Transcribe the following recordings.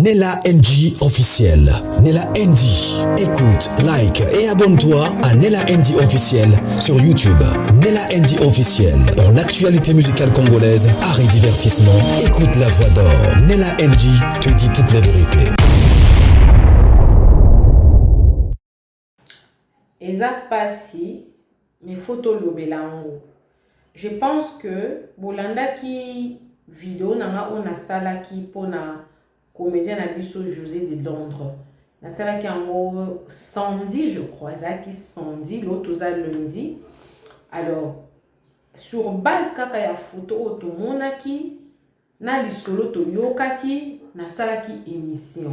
Nella NG officiel. Nella NG. Écoute, like et abonne-toi à Nella NG officiel sur YouTube. Nella NG officiel. Pour l'actualité musicale congolaise, art et divertissement, écoute la voix d'or. Nella NG te dit toute la vérité. Eza pasi mais faut tolobela yango. Je pense que bolandaki video na nga oyo nasalaki mpona comédien na biso José de Londres. Nasalaki yango samedi, je crois, ezalaki samedi, l'autre toza lundi. Alors sur base kaka ya photo oyo tomonaki na lisolo toyokaki, nasalaki émission.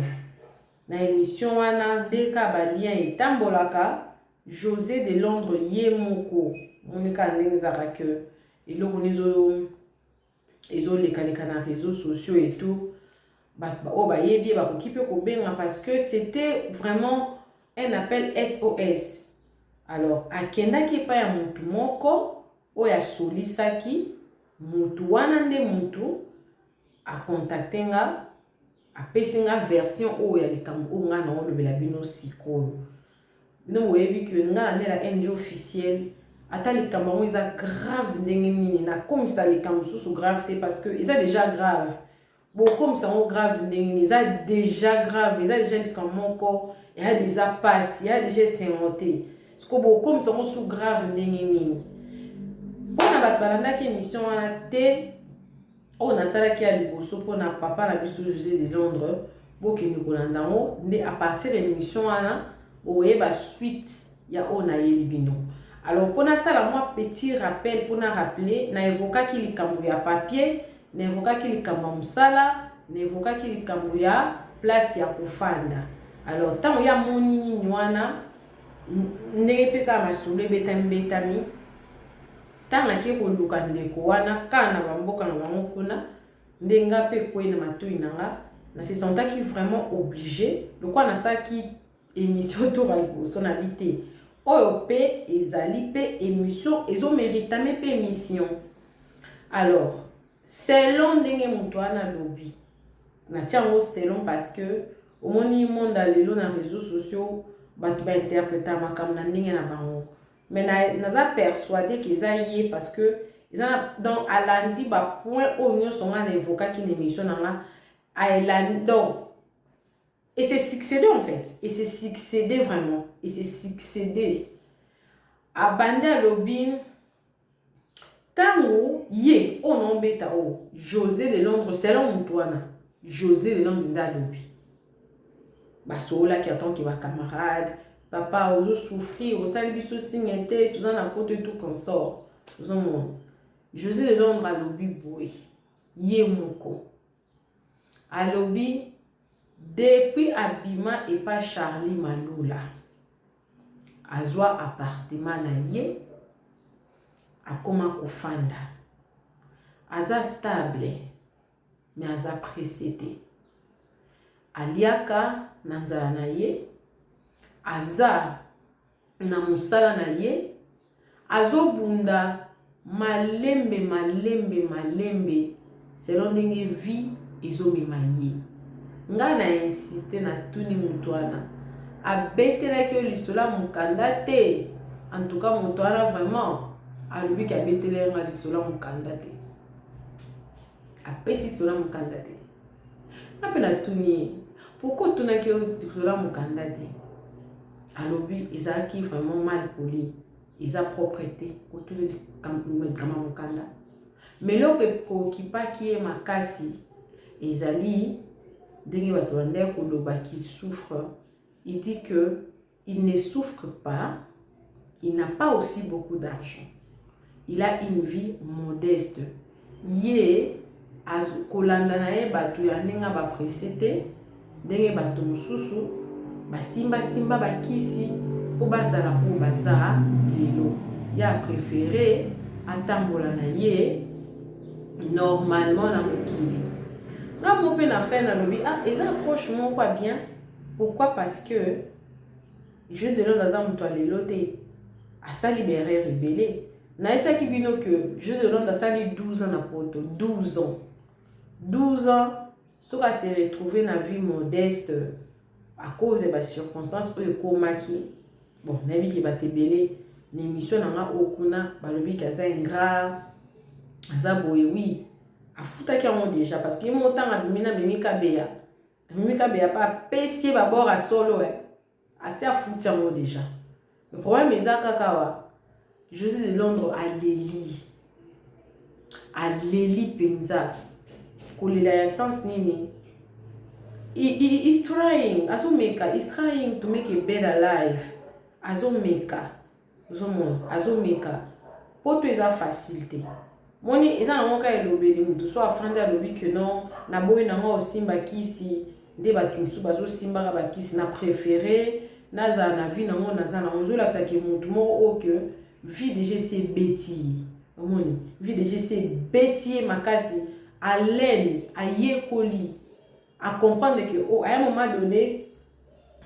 Na émission wana nde kaka balien etambolaka. José de Londres ye moko moni kaka ndenge ezalaka ke eloko nini ezolekaleka na réseaux sociaux et tout, bato oyo bayebi ye bakoki mpe kobenga parce que c'était vraiment un appel SOS. Alors akendaki epai ya motu moko oyo asolisaki motu wana, nde motu acontacter nga, apesi nga version oyo ya likambo oyo ngai naolobela bino sikoyo. Bino boyebi ke nga na Nela NG officiel, ata likambo yango eza grave ndenge nini, nakomisa likambo mosusu grave te parce que eza déjà grave. Bokomisa yango grave ndenge nini? Eza déjà grave, eza déjà likambo moko, eya déjà pasi, eya déjà esengo te. Siko bokomisa yango su grave ndenge nini? Mpona bato balandaki émission wana te oyo nasalaki ya liboso mpona papa na biso José de Londres, bokende kolanda yango nde à partir ya émission wana bokoyeba suite ya oyo nayeli bino. Alors mpo nasala mwa petit rappel, mpona rappeler, na évoquaki likambo ya papier, na évoquaki likambo ya mosala, na évoquaki likambo ya place ya kofanda. Alors ntango ya moni nini wana, ndenge mpe kaka masolo ebetami betami, ntango ake koluka ndeko wana kaka na bamboka na bango kuna, nde nga mpe ekwei na matoi na nga, na se sentaki vraiment obligé. Lokola nasalaki émission toka liboso na bi te, oyo mpe ezali mpe émission ezomériter mpe émission. Alors selon ndenge moto wana alobi, natia yango selon parce que omoni monde ya lelo na réseaux sociaux, bato bainterpréter makambo na ndenge na bango, mais naza persuadé ke eza ye parce que eza donc alandi bapoint oyo nyonso nga na évoquaki na émission na nga. Alandi donc et c'est succédé en fait, et c'est succédé vraiment, et c'est succédé. Abandi alobi ntango ye oyo naobeta oyo José de Londres, selon motu wana José de Londres nde alobi basololaki en tant que bacamarade: "Papa, ozosouffrir, osali biso signe te, toza na poto et tout consort." Ozomona José de Londres alobi boye, ye moko alobi depuis abima epa Charlie Malula, azwa appartement na ye, akóma kofanda, aza stable mais aza pressé te, aliaka na nzala na ye, aza na mosala na ye, azobunda malembe malembe malembe selon ndenge vie ezomema ye. Ngai na insiste, natuni moto wana abetelaki oyo lisolo ya mokanda te. En tout cas moto wana vraiment alobiki abeteli nga lisolo ya mokanda te, apeti lisolo ya mokanda te. Nga mpe natuni ye: "Pourquoi otunaki oyo lisolo ya mokanda te?" Alobi ezalaki vraiment mal poli, eza propre te kotuna likambo ya mokanda. Mais eloko epréoccupaki ye makasi ezali ndenge bato bandaki koloba qu'il souffre. Il dit que il ne souffre pas, il n'a pas aussi beaucoup d'argent, il a une vie modeste. Ye kolanda na ye bato ya ndenge bapressé te, ndenge bato mosusu basimbasimba bakisi mpo bazala oyo baza lelo. Ye apréféré atambola na ye normalement na mokili. Nga mo mpe na fin nalobi: "Ah, eza approche moko ya bien." Pourquoi? Parce que José de Londres aza moto ya lelo te, asali baerreur ebele. Nayesaki bino ke José de Londres asali 12 ans na poto, 12 ans, 12 ans. Soki a se retrouver na vie modeste à cause ya ba circonstances oyo ekomaki, bon, nayebi ke bato ebele na émission na nga oyo kuna balobi ke aza ingrat, aza boye. Oui, afutaki yango déjà, parce que ye moko ntango abimi na Mimi Kabeya, Mimi Kabeya mpe apesi ye babord ya solo, asi afuti yango déjà. Le problème eza kaka wa José de Londres aleli, aleli mpenza. Kolela ya sens nini? He's trying, azomeka, he's trying to make a better life. Azomeka, ozomona, azomeka. Poto eza facile te. Moni eza nango kaka elobeli. Motu so afandi, alobi ke non, naboyi nango osimba kisi nde bato mosusu bazosimbaka bakisi, na préféré nazala na vie nango naza nango. Ozolakisa ke motu moko oyo ke vie déjà esi ebeti ye. Omoni, vie déjà esi ebeti ye makasi. Alene ayekoli acomprendre ke oh, à un moment donné,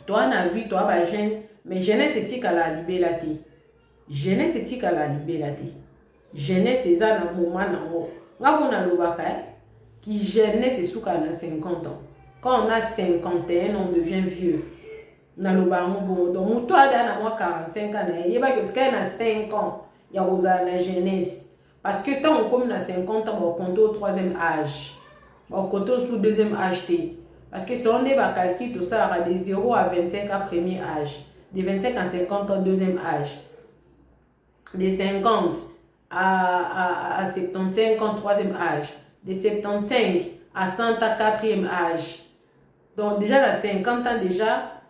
toa na vie, toa bajeune, mais jeunesse etikala libela te. Jeunesse etikala libela te. Jeunesse eza na moment nango. Nga mpo nalobaka ki jeunesse esukaka na 50 ans. Quand on a 51, on devient vieux. Naloba yango bongo. Donc moto ada na mwa 45 ans na ye, yebaki otikali na 5 ans ya kozala na jeunesse, parce que ntango okomi na 50 ans, bakocompter au troisième âge, bakocompter sous deuxième âge te, parce que selon nde bacalcul tosalaka, de 0 à 25 ans, premier âge; de 25 à 50 ans, deuxième âge; de 50 à 75 ans, troisième âge; de 75 à 100 ans, quatrième âge. Donc déjà na 50 ans déjà,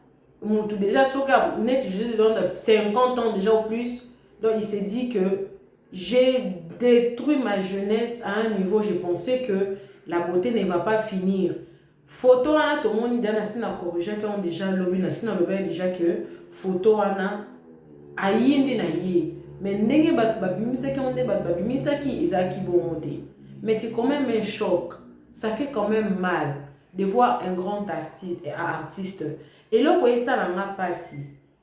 mutu déjà soki neti José de Londres, 50 ans déjà ou plus, donc il s'est dit que j'ai détruit ma jeunesse à un niveau, je pensais que la beauté ne va pas finir. Photo wana tomoni da nasi na corrigeaki yango déjà lobi. Nasi nalobaki déjà que photo wana ayindi na ye, mais ndenge bato babimisaki yango, nde bato babimisaki, ezalaki bongo te. Mais c'est quand même un choc, ça fait quand même mal de voir un grand artiste. Eloko esalanga mpasi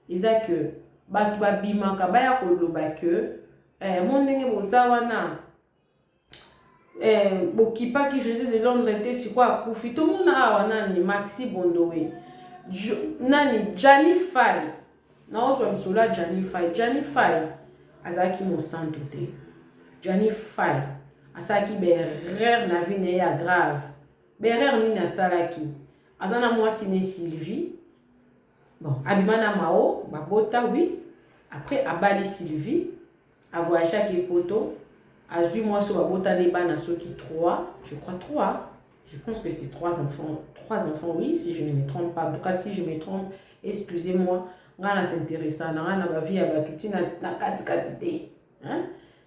eza ke bato babimaka baya koloba ke mo ndenge boza wana, bokipaki José de Londres te, sikoyo akufi. Tomona awa nani, Maxi Bondowe, nani, Jani Fai. Naozwa lisolo ya Jani Fai. Jani Fai azalaki mosantu te. Jani Fai asalaki baerreur na vie na ye ya grave. Baerreur nini asalaki? Aza na mwasi ne Sylvie. Bon, abima na Mao, babota, oui. Après abali Sylvie, avoyageaki poto, azwi mwasi oyo, babotani bana soki 3, je crois 3, je pense que c'est trois enfants, trois enfants, oui, si je ne me trompe pas. En tout cas, si je me trompe, excusez-moi. Ngai na s'intéressa na ngai na bavie ya bato ntina na katikati te.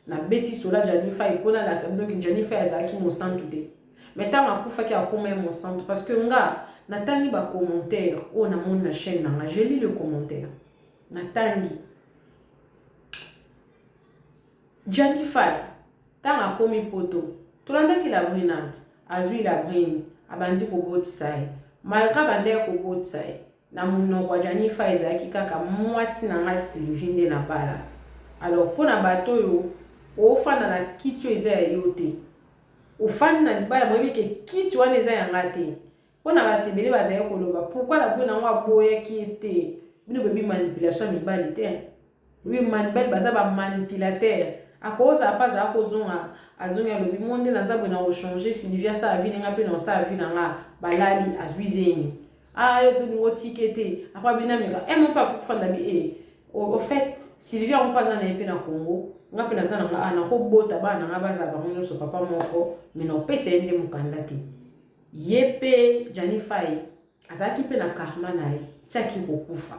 Nabeti sola Jani Fai mpo nalakisa bino ke Jani Fai azalaki mosantu te, mais ntango akufaki, akóma ye mosantu, parce que nga natangi bacommentaire oyo namoni na chaîne na nga. Je lis le commentaire, natangi Jani Fai ntango akomi poto, tolandaki la Brinade, azwi la Brine, abandi kobotisa ye. Malgré abandaki kobotisa ye, na monoko ya Jani Fai ezalaki kaka mwasi na nga Sylvie nde na bala. Alors mpona bato oyo ofanda na kiti oyo eza ya yo te, ofandi na libala, moyebi ke kiti wana eza yanga te. Mpona bato ebele bazali koloba pourquoi la Brune yango aboyaki ye te. Bino boyebi manipulation ya mibali te. Boyebi mibali baza bamanipulateur. Akozala mpe azala kozonga, azongi, alobi mo nde naza boye na kochanger. Sylvie asala vie ndenge mpe na osala vie na nga. Balali, azwi zemi. Ah, yo tolingi otike te. Après abina meka e mo mpe afanda bi e au fait Sylvie yango mpe aza na ye mpe na Congo, nga mpe naza na nga, ah, nakobota bana na nga, bazala bango nyonso papa moko, mais na opesa ye nde mokanda te. Ye mpe Jani Fai azalaki mpe na karma na ye, tiaki kokufa.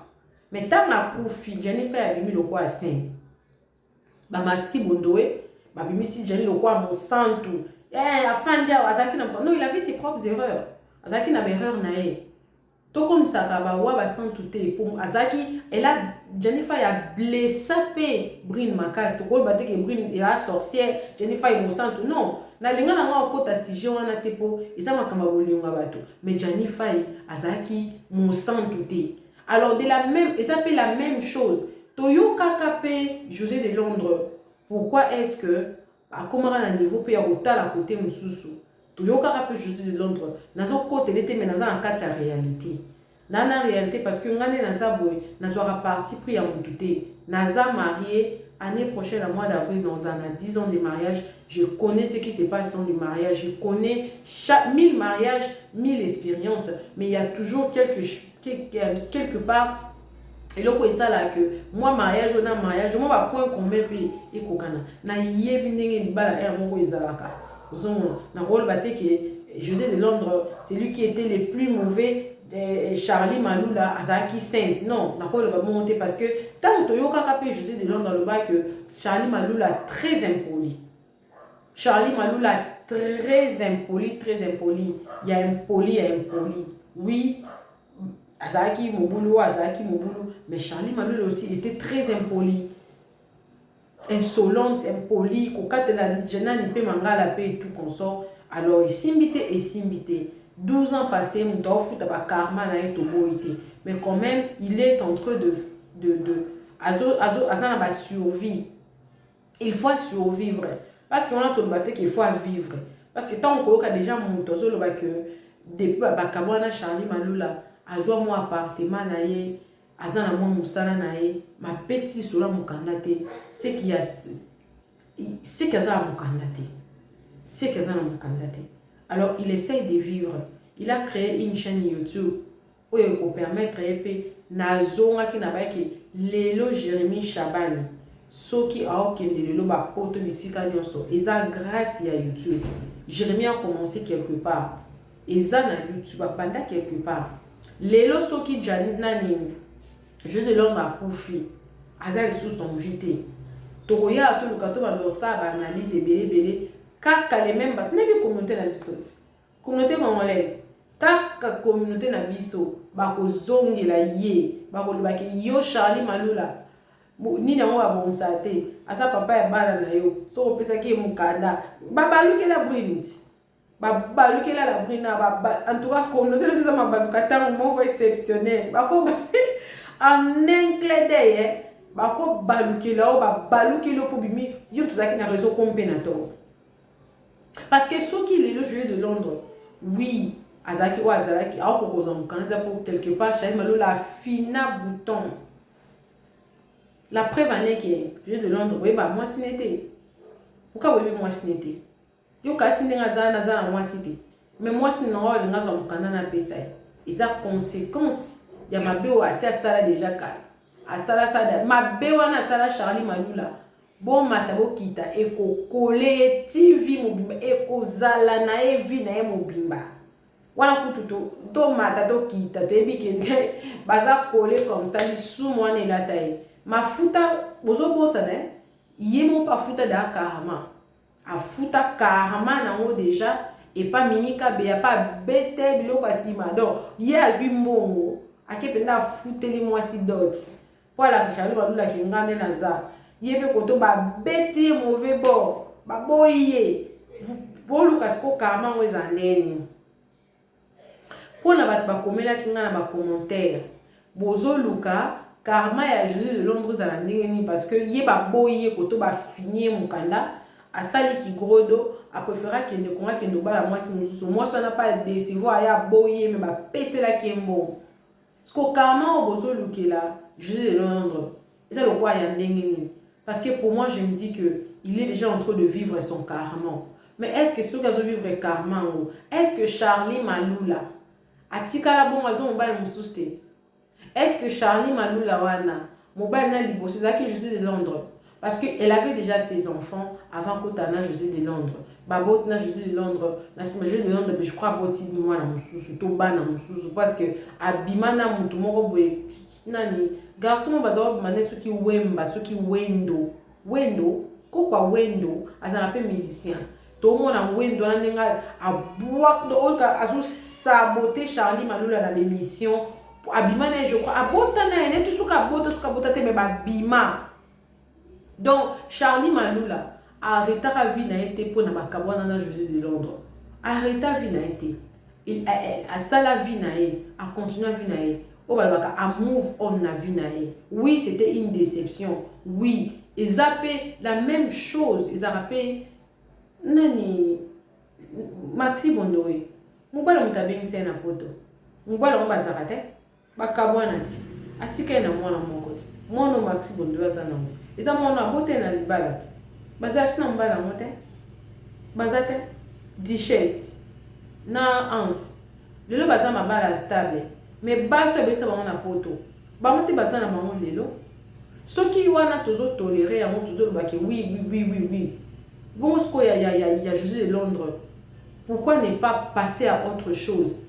Mais ntango akufi, Jani Fai abimi lokola saint. Bamaxi Bondowe babimisi Jani lokola mosantu. Afandi awa, azalaki na, non, il avait ses propres erreurs, azalaki na baerreur na ye. Tokomisaka bawa basantu te, po azalaki ela. Jani Fai ablessa mpe Brine makasi. Tokoloba te ke Brine eza sorcière, Jani Fai mosantu, non. Nalinga nango akota sujet wana te, mpo eza makambo ya bolingo ya bato. Mais Jani Fai azalaki mosantu te. Alors de la même, eza mpe la même chose, toyokaka mpe José de Londres. Pourquoi est ce que akomaka na niveau mpe ya kotala kote mosusu? Toyokaka mpe José de Londres. Nazokotele te, mais naza na kati ya réalité na réalité, parce que ngai nde naza boye, nazwaka parti pris ya motu te. Naza marié, année prochaine, à mois d'avril, dans un à 10 ans de mariage. Je connais ce qui se passe dans le mariage, je connais chaque mille mariages, mille expériences, mais il y a toujours quelque part eloko esalaka mwa mariage oyo na mariage mwa bapoint commun mpe ekokana. Nayebi ndenge libala ere moko ezalaka. Ozomona, nakoloba te ke José de Londres, c'est lui qui était le plus mauvais, Charlie Malula azalaki sainte. Non, nakoloba bongo te, parce que ntango toyokaka mpe José de Londres aloba que Charlie Malula très impoli, Charlie Malula très impoli, très impoli, ya impoli, ya impoli. Oui, azalaki mobulu oyo, azalaki mobulu, mais Charlie Malula aussi était très impoli, insolente, impoli, kokatela nani mpe mangala mpe et tout consort. Alors esimbi te, esimbi te. 12 ans passé, moto aofuta bakarma na ye, toboyi te, mais quand même il est en train de aza na basurvie. Il faut survivre, parce que wana toloba te qu'il faut vivre, parce que ntango koyoka déjà moto azoloba que depuis bakabwana, Charlie Malula azwa mwa appartement na ye, aza na mwa mosala na ye, mapeti lisolo ya mokanda te, seki aza na mokanda te, seki aza na mokanda te. Alors il essaye de vivre, il a créé une chaîne YouTube oyo ekopermettre ye mpe. Nazongaki na bayaki lelo, Jérémi Chabani, soki aokende lelo bapoto bisika nyonso, eza grâce ya YouTube. Jérémi a commencé quelque part, eza na YouTube, abanda quelque part. Lelo soki nani, José Londres akufi, aza lisusu en vie te, tokoya toluka tobanda kosala baanalyse ebele ebele. Kaka le même bato, nayebi communauté na biso ti, communauté congolaise, kaka communauté na biso bakozongela ye, bakolobaki yo Charlie Malula nini yango babongisa te, aza papa ya bana na yo, soki opesaki ye mokanda, babalukela Brine ti, babalukela la Brine. En tout cas, communauté nyonso eza mabaluka ntango moko exceptionnel, bako en un clin d'œil bakobalukela oyo babalukeli yo mpo bimi yo moto ozalaki na réseau ko mpe na tort. Parce que soki lelo José de Londres, oui, azalaki oyo azalaki, akoki kozwa mokanda te, mpo quelque part Charlie Malula afina bouton. La preuve ane ke José de Londres boyeba mwasi ne te. Pourquoi boyebi mwasi ne te? Yo kasi ndenge aza naza na mwasi te, mais mwasi nango alinga azwa mokanda na apesa ye, eza conséquence ya mabe oyo asi asala déjà kala. Asalasala mabe wana, asala Charlie Malula, bomata bokita, ekokole ye ti vie mobimba, ekozala na ye vie na ye mobimba wana. Kutu tomata tokita, toyebi ke nde baza kole comme ça. Lisumu wana elata ye mafuta, bozobosana ye moko afuta da karma, afuta karma nango déjà epa Mimi Kabeya mpe abete biloko ya nsima. Donc ye azwi mbongo, ake mpenza afuteli mwasi dot mpo alasa Charlie balulaki nga nde naza ye mpe koto babeti ye mauvais bord, baboyi ye. Boluka siko karma yango eza ndeni mpona bato bakomelaki nga na bacommentaire. Bozoluka karma ya José de Londres ezala ndenge nini? Parce que ye baboyi ye koto, bafini ye mokanda, asaliki grodo, apréféré akende Kongo, akende kobala mwasi mosusu. Mwasi wana mpe adécevoir ye, aboyi ye, mais bapeselaki ye mbongo. Siko karma oyo bozolukela José de Londres eza lokola ya ndenge nini? Parce que pour moi, je me dis que il est déjà en train de vivre son karma. Mais est ce que soki azovivre karma yango, est ce que Charlie Malula atikala bongo, aza mobali mosusu te? Est ce que Charlie Malula wana, mobali na liboso ezalaki José de Londres? Parce que elle avait déjà ses enfants avant kotana José de Londres. Baboti na José de Londres, na nsima José de Londres, je crois aboti mwana mosusu to bana mosusu, parce que abima na motu moko boye, nani, garçon mo baza kobima nde soki Wemba, soki Wendo, Wendo kokwa, Wendo azalaka mpe musicien. Tomona Wendo wana ndenge abwak, azosabote Charlie Malula na bémission. Abima na ye, je crois abota na ye neti soki abota, soki abota te, mais babima. Donc Charlie Malula arrêtaka vie na ye te mpona makambo wana na José de Londres. Arrêta vie na ye te, asala vie na ye, acontinue vie na ye, oyo balobaka amove on na vie na ye. Oui, c'était une déception, oui. Eza mpe la même chose ezalaka mpe nani. Maxi Bondowe, mobali moto abengisa ye na poto, mobali yango bazalaka te, bakabwana ti, atika ye na mwana moko ti. Mwana Maxi Bondowe aza nango eza mwana abote na libala ti, bazala so na mobali yango te, baza te. Duchesse na Hans lelo baza mabala stable, mais basi abengisa bango na poto, bango te baza na bango lelo. Soki wana tozotolérer yango, tozolobaki oui. Bongo sikoyo ya José de Londres, pourquoi ne pas passer à autre chose,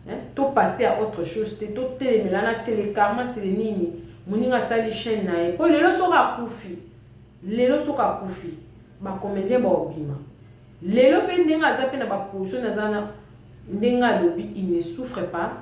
hein? To passer à autre chose te, totelemela na c'est le karma, c'est le nini. Moninga asali chaîne na ye mpo lelo soki akufi, lelo soki akufi, bacomédien baobima lelo mpe ndenge aza mpe na baposition aza na ndenge alobi, il ne souffre pas,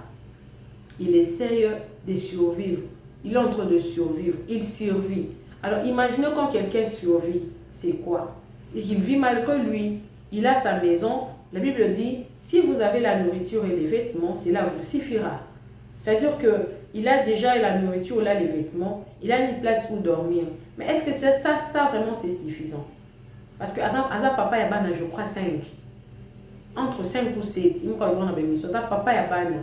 il essaye de survivre, il est en train de survivre, il survit. Alors imaginez, quand quelqu'un survit, c'est quoi? C'est qu'il vit malgré lui. Il a sa maison. La Bible dit: si vous avez la nourriture et les vêtements, cela vous suffira. C'est-à-dire que il a déjà la nourriture, il a les vêtements, il a une place où dormir. Mais est-ce que c'est ça vraiment, c'est suffisant? Parce que aza papa ya bana, je crois 5, entre 5 ou 7, moko alobaka na baémission, aza papa ya bana.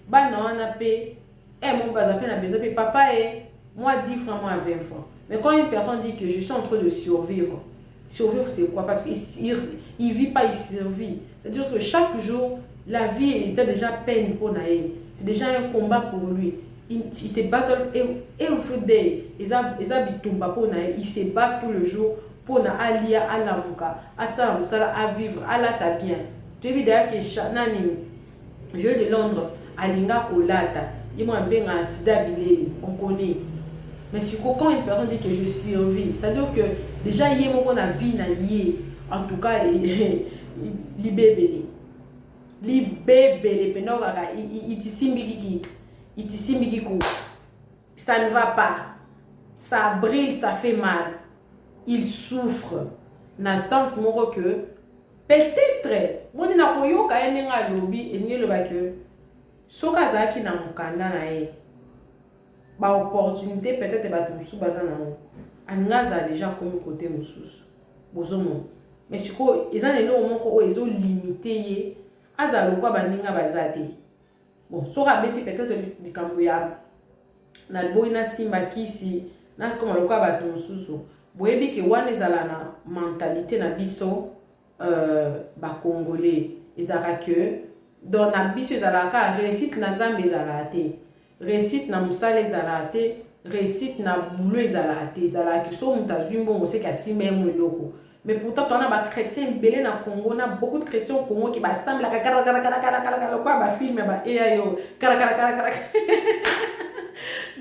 Bana wana mpe mo baza mpe na besoin mpe papa e moi 10 francs, moi 20 francs. Mais quand une personne dit que je suis en train de survivre, survivre, c'est quoi? Parce qu'il il vit pas, il survit. C'est-à-dire que chaque jour, la vie, c'est déjà peine pour ye, c'est déjà un combat pour lui. Il te battle every day, eza bitumba mpo na ye. Il se bat tout le jour mpona alia, alamuka, asala mosala, avivre, alata bien. Toyebi daya ke nani, Jeu de Londres alinga kolata, ye moko abenga sida bileli, on connaît. Mais sikoyo, quand une personne dit que je survis, c'est à dire que déjà ye moko na vie na ye, en tout cas libebele, libebele mpena kaka itisimbikiki itisimbiki, ça ne va pas, ça brûle, ça fait mal, il souffre na sens moko que peut-être moni na koyoka ye ndenge alobi, elingi eloba ke soki azalaki na mokanda na ye, baopportunité peut-être bato mosusu baza nango, alingi azala déjà komi kote mosusu. Bozomona, mais sikoyo eza na eloko moko oyo ezolimiter ye azala lokwa baninga baza te. Bon, soki abeti peut-être likambo ya naboyi, nasimba kisi, nakoma lokola bato mosusu, boyebi ke wana ezala na mentalité na biso bacongolais, ezalaka ke donc na biso ezalaka réussite na Nzambe ezalaka te, réussite na mosala ezalaka te, réussite na boulot ezalaka te. Ezalaka so moto azwi mbongo, seki asimba ye mo eloko. Mais pourtant toza bachrétien ebele na Congo, na beaucoup de chrétiens au Congo ki basambelaka karakarakarakara lokola bafilm ba eya yo karakarakarakara.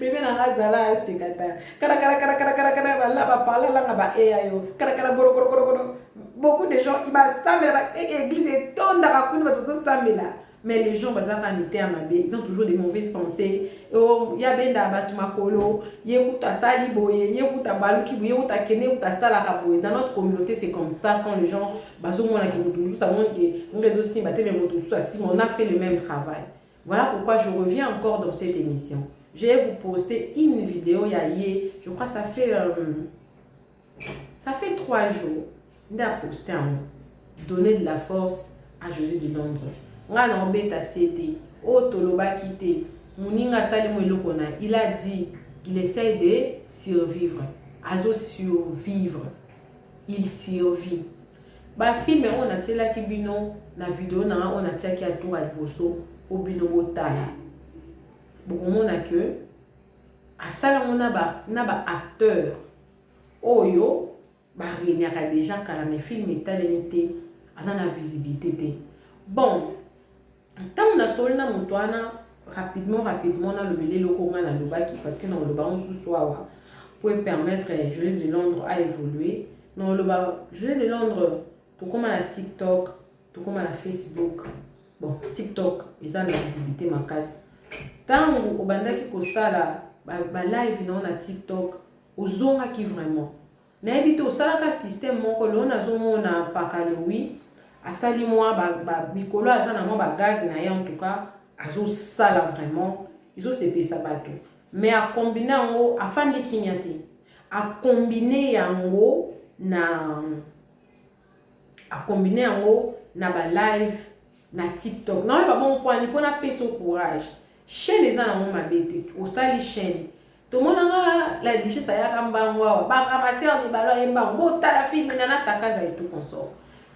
Bebe na nga azala aseka ta karakarakarakara, bala baparle alanga ba eya yo karakara borokorokoro. Beaucoup de gens basambela, église etondaka kuna, bato bazosambela, mais les gens bazalaka mitema mabe, ils ont toujours des mauvaises pensées. Oh, ya benda bato makolo, ye kuta asali boye, ye kuta baluki boye, ye kuta akende, ye kuta asalaka boye. Dans notre communauté, c'est comme ça. Quand les gens bazomonaki moto mosusu, amoni ke ngo ezosimba te, mais moto mosusu asimba, on a fait le même travail. Voilà pourquoi je reviens encore dans cette émission. Je vais vous poster une vidéo ya ye, je crois ça fait 3 jours nde aposte yango, donner de la force à José de Londres. Ngai na obeta se te oyo tolobaki te, moninga asali mo eloko na, il a dit qu'il essaye de survivre, azo survivre, il survit. Bafilm oyo natielaki bino na video na nga oyo natiaki ya tour ya liboso mpo bino botala, bokomona ke asalango na baacteur oyo barégnaka déjà kala, mais film etalemi te, aza na visibilité te. Bon, ntango nasoli na moto wana rapidement rapidement, nalobeli eloko nga nalobaki, parce que naloba mosusu awa po permettre José de Londres à évoluer. Naloba José de Londres, tokóma na TikTok, tokóma na Facebook. Bon, TikTok eza na visibilité makasi. Ntango obandaki kosala balive na yo na TikTok, ozongaki vraiment, nayebi te, osalaka système moko. Lelo nazomona Paka Louis asali mwa mikolo, aza na mwa bagag na ye, en tout cas azosala vraiment, ezosepesa bato, mais akombine yango, afandi kimia te, akombine yango na akombine yango. Na ba live na TikTok. Na ba bon point ni pona peso courage. Chaîne eza na ngo mabe te. Osali chaîne. Tomonanga la duchesse ayaka mbango awa. Ba ramasseur de ballon ye mbango. Botala film na na takaza et tout consort.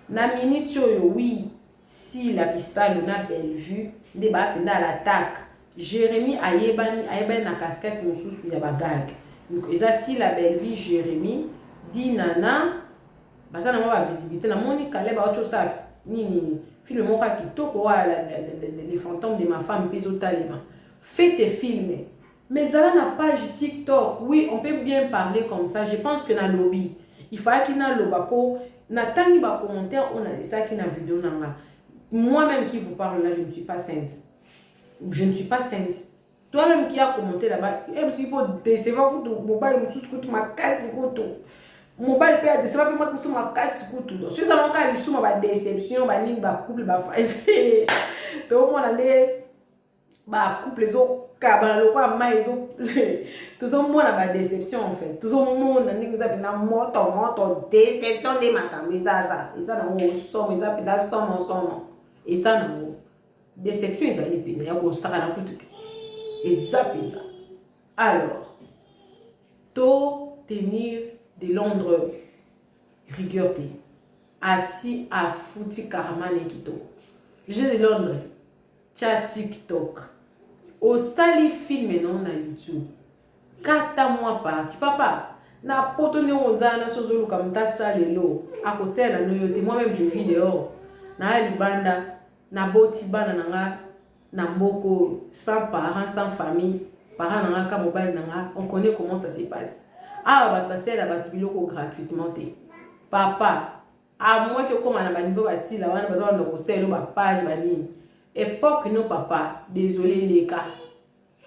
Na minute oyo oui, si la bisalo na Bellevue nde ba penda à l'attaque. Jérémie ayebani, ayebani na casquette mosusu ya ba gag. Donc eza si la Bellevue, Jérémie, Dinana baza na mwa ba visibilité. Namoni Caleb auti osala nini, film moko ya kitoko oyo, Les fantômes de ma femme, mpe ezotalema. Fais tes films, mais zala na page TikTok. Oui, on peut bien parler comme ça. Je pense que nalobi, il fallaki naloba mpo natangi bacommentaire oyo esalaki na video na nga. Moi-même qui vous parle là, je ne suis pas sainte, je ne suis pas sainte. Toi-même qui a commenté là-bas, msi po décevoir kutu mobali mosusu kutu makasi, kutu mobali mpe adécevoir mpe mosusu makasi kutu. Donc soki ezalaka kaka lisuma, badéception banini, bacouple bafa, tomona nde bacouple ezokabana lokola mai. Tozomona badéception en fait, tozomona ndenge eza mpenza moto moto, déception nde makambo eza eza nango somo, eza mpenza somo somo, eza nango déception, ezali mpenza ya kosakana kutu te, eza mpenza. Alors to tenir de Londres rigueur te, asi afuti karamane kitoko. Jeu de Londres, tia TikTok, osali film no na YouTube, kata mwa partie. Papa, na poto ndenge oza na so, ozoluka moto asala lelo, akosalela no yo te. Moi même, je vis dehors, naya libanda, naboti bana na nga na mboko sans parents, sans famille. Parent na nga ka mobali na nga. On connaît comment ça se passe awa. Bato basalela bato biloko gratuitement te, papa, à moins que okóma na baniveau basila wana, baza banda kosalela bapage banini. Époque no, papa, désolé, eleka,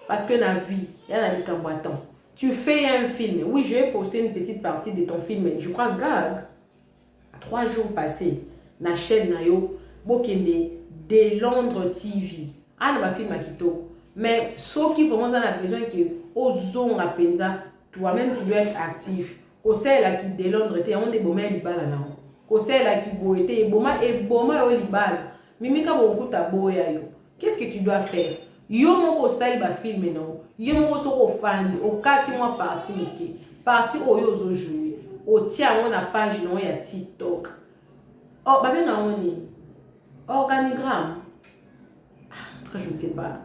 parce que na vie ya na likambo. Attends, tu fais un film. Oui, je vais poster une petite partie de ton film, je crois gag, 3 jours passés, na chaîne na yo. Bokende de Londres TV ana bafilm ya kitoko. Mais soki vraiment oza na besoin ke ozonga mpenza, toi-même tu dois être actif. Kosalelaki de Londres te, yango nde eboma ya libala nango. Kosalelaki boye te, eboma, eboma yo libala. Mimika bokuta boya yo. Qu'est-ce que tu dois faire? Yo moko osali bafilm nango, yo moko soki ofandi, okati mwa partie moke, partie oyo ozojouer, otia yango na page nango ya TikTok. Oh, babenga yango nini? Organigramme? Ah, je ne sais pas.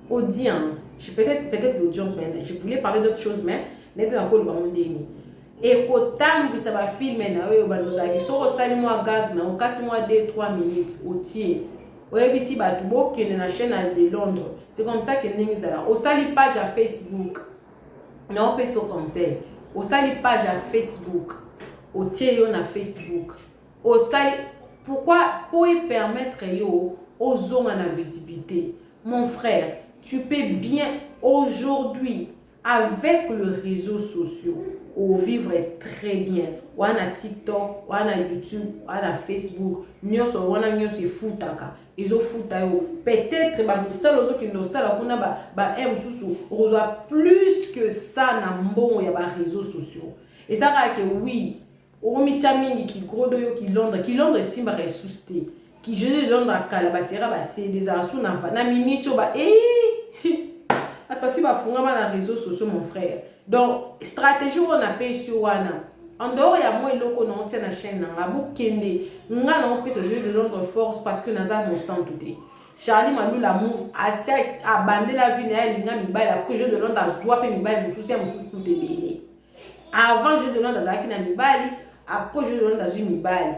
Audience, peut-être l'audience, mais je voulais parler d'autre chose, mais nete nakoloba ngo ndeni ekotambwisa bafilm na oyo bandozalaki. Soki osali mwa gag na okati mwa 2 3 minutes, otie, oyebisi bato bokende na chaîne ya de Londres. C'est comme ça ke ndenge ezala. Osali page ya Facebook na opesa conseil, osali page ya Facebook, otie yo na Facebook, osali. Pourquoi? Po epermettre yo ozonga na visibilité. Mon frère, tu peux bien aujourd'hui, avec le réseau sociaux, ovivre très bien. Wana TikTok, wana YouTube, wana Facebook, nyonso wana, nyonso efutaka, ezofuta yo. Peut-être bamisala ozokende osala kuna, ba mosusu okozwa plus que ça na mbongo ya baréseaux sociaux. Eza kaka ke oui, okomitia mingi kigrodo oyo kilondre, kilondre esimbaka lisusu te. Ki Jésus de Londres akala, basera basede ezala su na minute oyo ba bato basi bafungama na réseaux sociaux, mon frère. Donc stratégie oyo napesi yo wana, en dehors ya mwa eloko na otia na chaîne na nga, bokende nga na opesa Jeu de Londres force, parce que naza mosantu te. Charlie Malula Move asi abandela vie na ye, alinga mibali. Après, Jeu de Londres azwa mpe mibali mosusu ya mosusu kutu ebele. Avant, Jeu de Londres azalaki na mibali. Après, Jeu de Londres azwi mibali.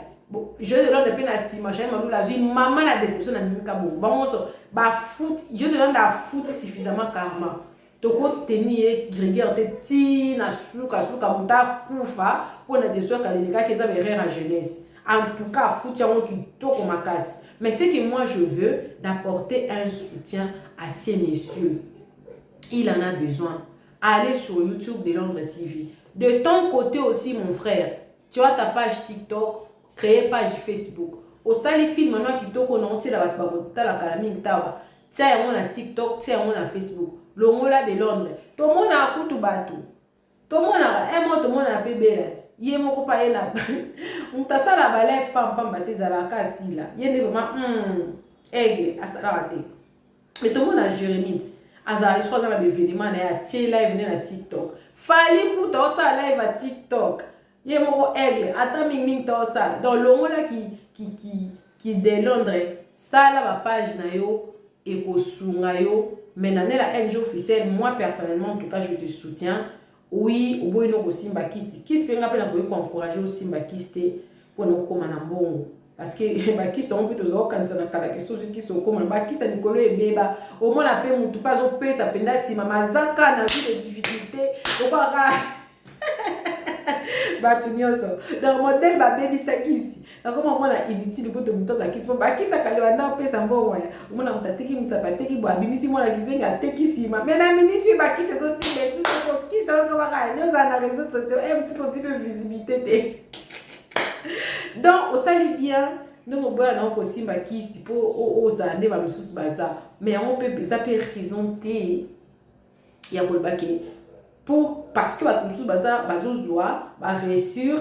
Jeu de Londres mpe na nsima, Charlie Malula azwi mama na déception na mimika bongo. Bango nyonso bafuti. Jeu de Londres afuti suffisamment karma. Tokoteni ye rigueur te ntina sukasuka moto akufa mpo na jesu akalelekaki. Eza baerreur ya jeunesse. En tout cas, afuti yango kitoko makasi. Mais ce que moi je veux, d'apporter un soutien à ces messieurs, il en a besoin. Allez sur YouTube de Londres TV. De ton côté aussi, mon frère, tu as ta page TikTok, créer page Facebook, osali film no kitoko na otiela bato bakotalaka mingi tawa, tia yango na TikTok, tia yango na Facebook. Longola de Londres, tomonaka kutu bato. Tomonaka un mois, tomonaka mpe bela ti ye moko mpe aye na moto asala bale pampamba te, ezalaka asila ye nde vraiment aigle asalaka te. Mais tomona Jérémie azala so aza na baévénement na ye, atie live nde na TikTok. Fally kuta osala live ya TikTok ye moko aigle, ata mingimingi ta osala. Donc longola ki de Londres, sala bapage na yo, ekosunga yo. Mais na Nela NG officiel, moi personnellement en tout cas, je te soutiens. Oui, oboyi no kosimba kisi, kisi mpe nga mpe nakoki koencourage osimba kisi te mpona okóma na mbongo, parce que bakisi yango mpe tozwa kokanisa na kala ke soki kisi okóma na bakisi ya likolo ebeba. Omona mpe motu mpe azopesa mpenza nsima mazaka na vie de difficulté okwaka bato nyonso. Donc modèle babebisa kisi, nakoma omona inutile kutu moto azwa kisi, mpo bakisaka lewa opesa mbongo ya omona moto ateki mosapi, ateki bo abimisi mwana kizengi, ateki nsima. Mais na minute oyo bakisi ezosimba esusu, kokisa yango kaka nyonso na réseaux sociaux msi kozi mpe visibilité te. Donc osali bien ndenge oboya nango kosimba kisi mpo ozala nde bamisusu baza. Mais yango mpe eza mpe raison te ya koloba ke pour parce que bato mosusu baza bazozwa baréussir,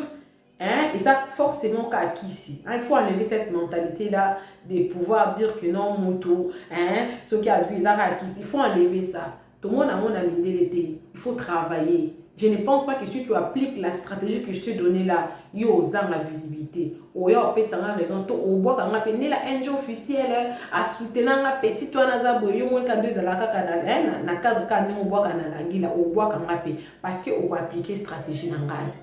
hein, et ça forcément kaka kisi, hein. Il faut enlever cette mentalité là de pouvoir dire que non, moto, hein, soki azwi eza kaka kisi. Il faut enlever ça. Tomona yango na mindele te. Il faut travailler. Je ne pense pas que si tu appliques la stratégie que je t'ai donnée là, yo ozanga visibilité. Oya opesanga raison to obwakanga mpe Nela NG officiel asoutenanga petit wana aza boye. Yo monika ndo ezala kaka na cadre kaka ndenge obwaka na langila, obwakanga mpe parce que okoapplique stratégie na ngai,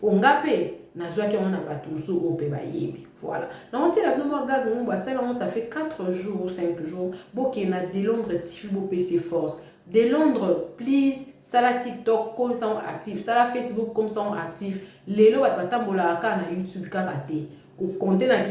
po nga mpe nazwaki yango na bato mosusu oyo mpe bayebi. Voilà, nakotiela bino mwa gag ngo basala yango, ça fait 4 jours ou 5 jours. Bokende na De Londres TV, bopesa force. De Londres, please, sala TikTok comme ça actif, sala Facebook comme ça actif. Lelo bato batambolaka kaka na YouTube kaka te. Kokonte na ki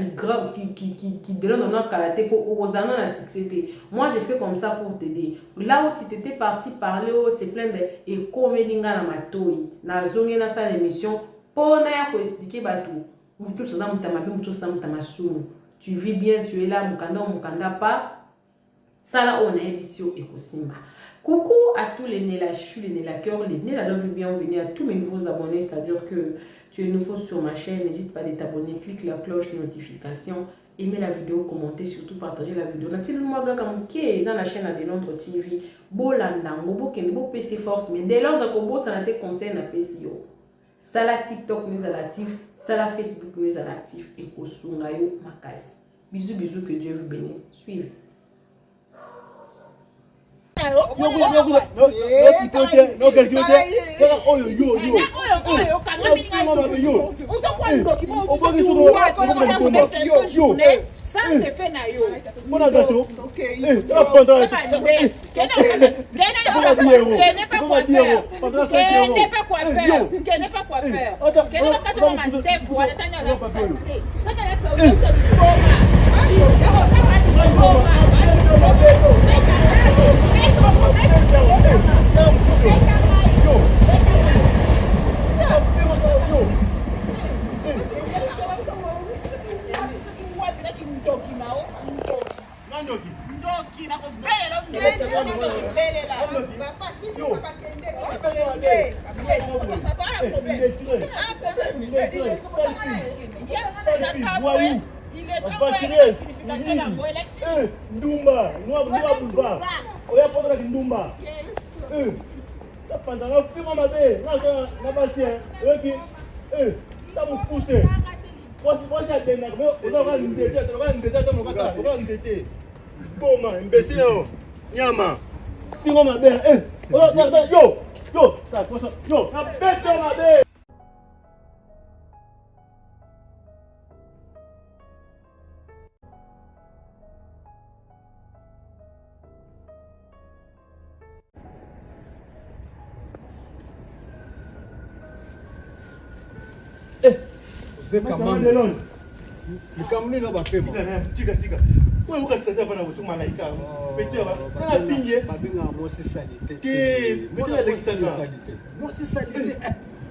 De Londres na kala te, mpo okozala na succès te. Moi, je fais comme ça pour t'aider. Là où tu t'étais parti parler o se plaindre, ekomeli nga na matoi, nazongi nasala émission mpo na ya koexpliquer bato. Motu nyonso aza moto ya mabe, motu nyonso aza moto ya masumu. Tu vis bien, tu es là, mokanda o mokanda pa sala oyo nayebisi yo, ekosimba. Coucou à tous les Nela Chou, les Nela Cœur, les Nela Love, bienvenue à tous mes nouveaux abonnés, c'est-à-dire que tu es nouveau sur ma chaîne, n'hésite pas de t'abonner, clique la cloche de notification, aimez la vidéo, commentez, surtout partagez la vidéo. Natili mwa kaka moke, eza na chaîne ya De Londres TV, bolanda yango, bokende bopesa force. Mais De Londres, kobosana te conseil napesi yo. Sala TikTok no ezala actif, sala Facebook no ezala actif, ekosunga yo makasi. Bisous, bisous, que Dieu vous bénisse. Suivez. Oyo yo yo Sans effet na yo. Mpona gato. Kende pa coiffeur, kende pa coiffeur, kende pa coiffeur, kende bakata ma mandefu wana. Tanya aza saleté, tanya aza liboma, liboma. Beta, beta, beta ngai, beta ngai. Wapi naki ndoki mao ndoki? Ndoki. Ndoki nakobelela, ndoki belela. Papa, ti papa kende, kende. Papa a problème. A problème. Il est Nakamwe, il est trop signification yango elakisi. Ndumba ndumba boulevard oya posalaki ndumba tapanza na finga mabe na basi oyoki ta mokuse. Mwasi adendaka, oza kaka nzete, kaka nzete, ata mokata kaka nzete. Boma imbécile oyo nyama finga mabe. Yo yo yo, nabeto mabe. Zeka likambo nini na bapema? Tika, tika oyo okasitata bana koso malaika pete na fingi. Babengaka mwasi saleté. Te, pete alekisaka. Mwasi saleté,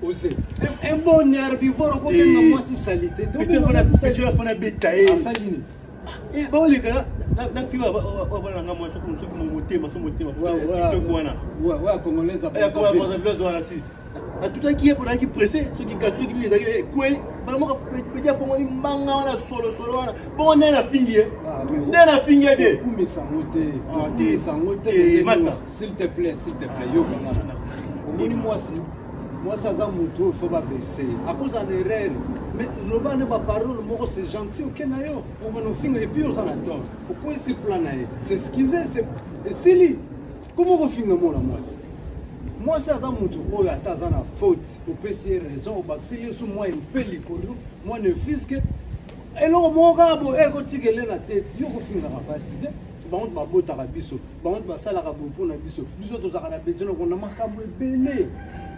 ose un bon herbivore okobenga mwasi saleté? Pete fana beta ye. Asali nini? Baoleka na fi oyo bana mwa soki motema so motema kitoko wana. Oya congolaise. Congolaise wana si. Natutaki ye mpo nayaki presse, soki gâteau soki nini ezalaki ekwei, mbala moko petit afongoli mbanga wana solosolo wana, bongo nde nafingi ye, Ah, nde nafingi ye vie. Kumisa yango te, Ah, te. kumisa yango Te, te, master. s'il te plaît, s'il te plaît, yoka nga. Omoni mwasi, mwasi aza motu oyo faut baberse ye, akozala na erreur, mais loba nde baparole moko c'est gentil, oke na yo, okobanda ofinga et puis oza na tort, okweyisi plan na ye, s'excuser, c'est esili. Comment okofinga mwana mwasi? Mwasi aza motu oyo ata aza na faute, opesi ye raison, obakiseli ye so mwa mpe likolo, mwa ne fiske eloko moko kaka boye ekotikele na tete yo kofingaka basi te. Bango babotaka biso, bango basalaka boye mpo na biso, biso tozalaka na besoin na makambo ebele.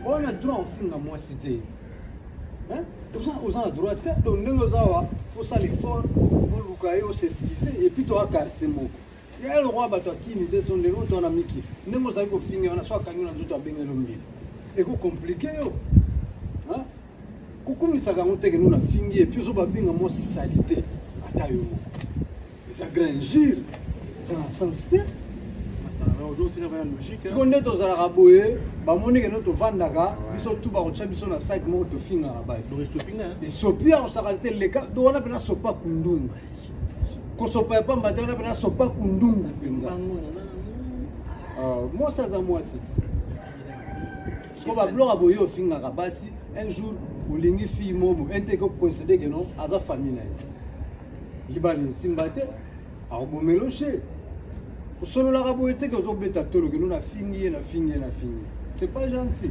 Oza na droit ofinga mwasi te, oza na droit te. Donc ndenge oza awa, fosala effort oluka ye, os'excuse, et puis toa quartier moko ya lokola bato ya kini te. So ndenge oto wana mikili, ndenge ozali kofinga wana, so akangi na nzoto, abengeli mbila, ekocompliquer yo. Kokumisaka yango te kende nafingi, et puis ozo babenga mwasi sali te, ata yo moko eza grand injure, eza na sens te. Siko nde tozalaka boye, bamoni kende tovandaka biso tu, bakotya biso na site moko, tofingaka basi, esopi ya kosaka te. Leka do wana mpena sopa kundungu, kosopa ya pamba te, wana mpena sopa kundungu mpenza. Mwasi aza mwasi ti siko babiloko boye ofingaka basi, un jour olingi fille mobo ente ekocoïncider ke non, aza famille na ye, libala esimba te, akobomela oshe. Osololaka boye te ke ozobeta tolo kendo nafingi ye, nafingi ye, nafingi ye, c'est pas gentil.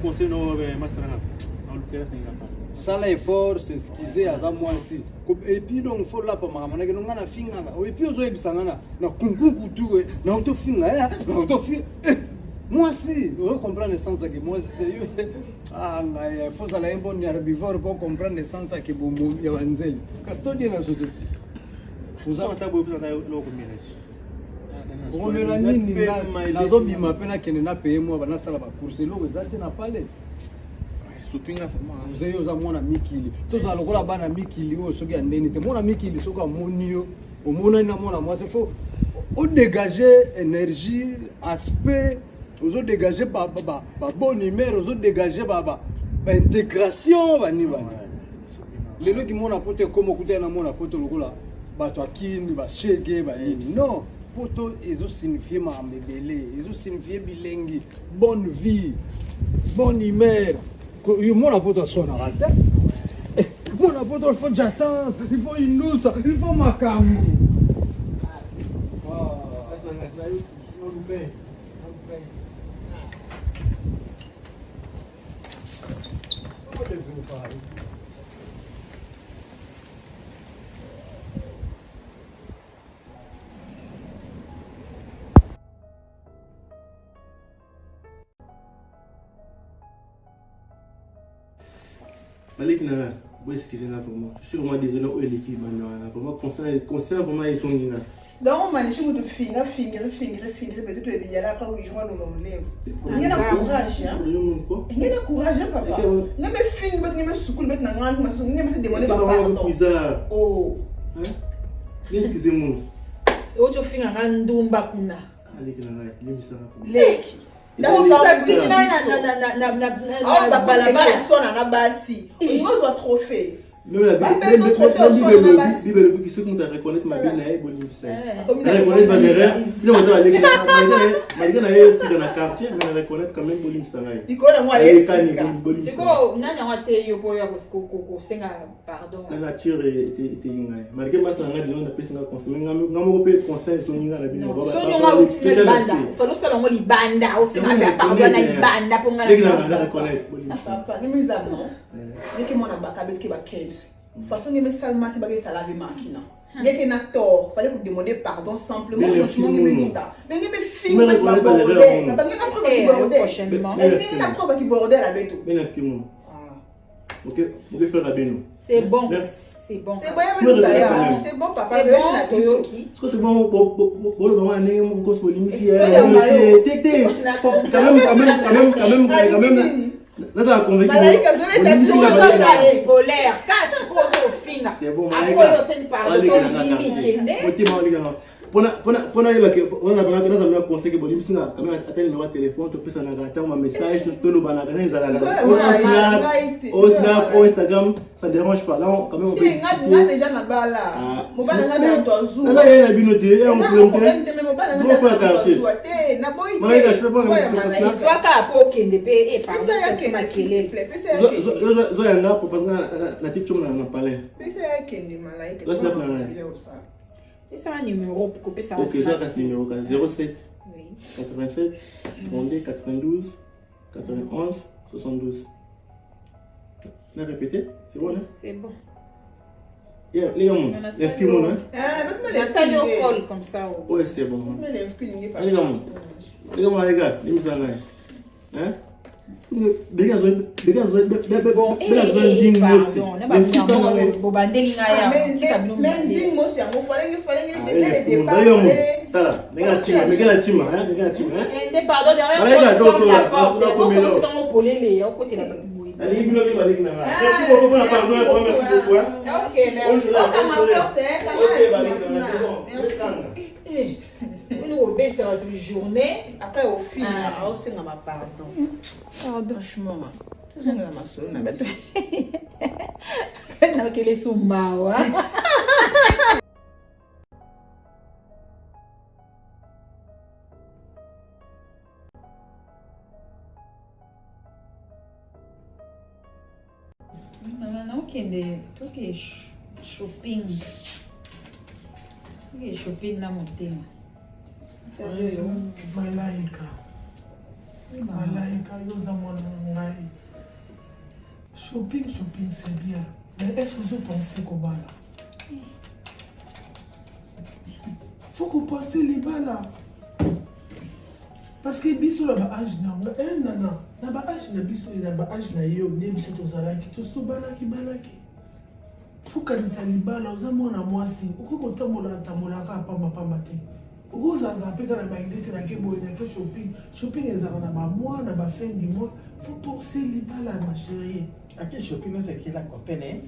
Conseil no master nanga, alukela senga. Sala effort, s'excuser, aza mwasi. Et puis donc faut lapa makambo nake nga nafingaka, et puis ozoyebisa nga na kunkunku tu na otofinga ya na otofinga mwasi, ozo comprendre sens ake mwasi te yo. Ah ngai, faut zala ye bon herbivore po comprendre sens ake bomo ya banzeli, kasi todie na so te. Okomela nini? Nazobima mpe nakende napeye mwa banasala bacourses, eloko eza te na pale. Ozeyi, oza mwana mikili, tozala lokola bana mikili oyo soki ya ndeni te. Mwana mikili soki amoni yo, omonani na mwana mwasi, faut odégage énergie, aspect, ozodégage babonne humeur, ozodégage baintégration bani bani. Lelo kimona poto ekoma okutani na mwana poto lokola bato akini bashege banini. Non, poto ezosignifie makambo ebele, ezosignifie bilengi, bonne vie, bonne humeur. Yo mwana poto aswanaka te. Mwana poto, il faut jatance, il faut indusa, il faut makambo. Baleki na nga, bo excuse nga vraiment, je suis vraiment désolé. Oyo eleki banda wana, vraiment conscient, conscient vraiment ezongi nga. Donc manishi mutu finga fingiri fingiri fingiri, peut-être ebiyala après wijwa nuna mlevu ngena courage hein, ngena courage hein papa, ngeme fingi bet, ngeme sukulu bet na ngandu masu, ngeme se demander ba pardon. Oh, excusez moi. Oti ofinga nga ndumba kuna. Aleki na ngai, limbisanga. Leki balabala sona na basi, olingi ozwa trophée. Bible elobi soki moto areconnaître mabe na ye, bolimbisa ye. Reconnaître baerreur bino baza baleki, malgré na ye sika na quartier, mais na reconnaître quand même, bolimbisa ngai. Likolo yango ayesika. Sikoyo nani yango ate yo mpo oyo kosenga pardon? Na nature eteyi ngai, malgré masa na ngai lelo napesi ngai conseil, mais nga moko mpe conseil esongi ngai na bino. Soni ngo auti na libanda, ofali osala yango libanda, osenga mpe pardon na libanda mpo ngai na reconnaître, bolimbisa. Papa ngemiza no ngeke mwana baka betike ba 15 façon ngeme salemaki bakesala ave makina ngeke na tort, fallait vous demander pardon simplement, gentiment. Ngeme luta mais ngeme fingi beti ba bordel, bange na preuve ki bordel, est-ce na preuve ki bordel abeto. Ok, ok frère Abeno. C'est bon. C'est bon. C'est bon, c'est bon papa. C'est bon, toyoki. Est-ce que c'est bon bolo bango ndenge moko kosi bolimisi te te, quand même, quand même, quand même, quand même, quand même, nazala convaincu. Malaika azoleta biso. Polaire kasi koto ofinga C'est bon. Akoyo oseni pardon, tondimi, kende. Motema olinganga. Mpona yebake nazala na conseil ke bolimbisi nga quand même ata numéro ya téléphone topesanaka ntango ba message tolobanaka na ezalaka o snap o Instagram, ça dérange pas. Là quand même on peut discuter. Nga déjà na bala mobala nga na to azou na ye na bino te ya problème te, mais mobala nga na quartier te na boyi te. Malaika, je peux pas. Zwaka po okende mpe e pardon, makelele. Zo yanga propose nga na tiki tshoko na palais. Pesa ya kende, Malaika. Zo snap na ngai. Pesa numéro kopesa. Ok, zo kasi numéro ka 07 87 32 92 91 72. Na répété, c'est bon, hein? C'est bon. Yeah, les gars, est-ce que mon, hein? Nasali yo call comme ça. Ouais, c'est bon. Les gars, les gars, les gars, les gars, hein? Bobandeli ngai awa, tika bino. Nzingi mosi yango falenge falenge dès le départ. Tala ndenge na ntima, ndenge na ntima, ndenge na ntima. Kende, pardon, derrière la porte okotikango polele, okotela bato boye. Nalingi bino mingi, balingi na nga. Merci beaucoup pour la pardon, merci beaucoup, hein. Ok, merci. Ok, balingi na nga, c'est bon. Merci. Oni kobebisa bato journée. Après au film aosenga ma pardon. Franchement, tozongela masolo na biso. Nakele su mawa. Mama, naokende toke shopping, toke shopping na motema. Malaika, Malaika, yo oza mwana na ngai. Shopping, shopping, c'est bien, mais est ce que ozopense kobala? Faut kopense libala, parce que biso na baage nango e nana na baage na biso, na baage na yo nde biso tozalaki, tosi tobalaki balaki. Fokanisa libala. Oza mwana mwasi, okoki kotambola atambolaka pambapamba te. Okozalazala mpe kaka na baide te. Nake boye, nake shopping. Shopping ezalaka na bamois, na bafin du mois. Faut penser libala, ma chérie. Ake shopping, ozakela copain ne?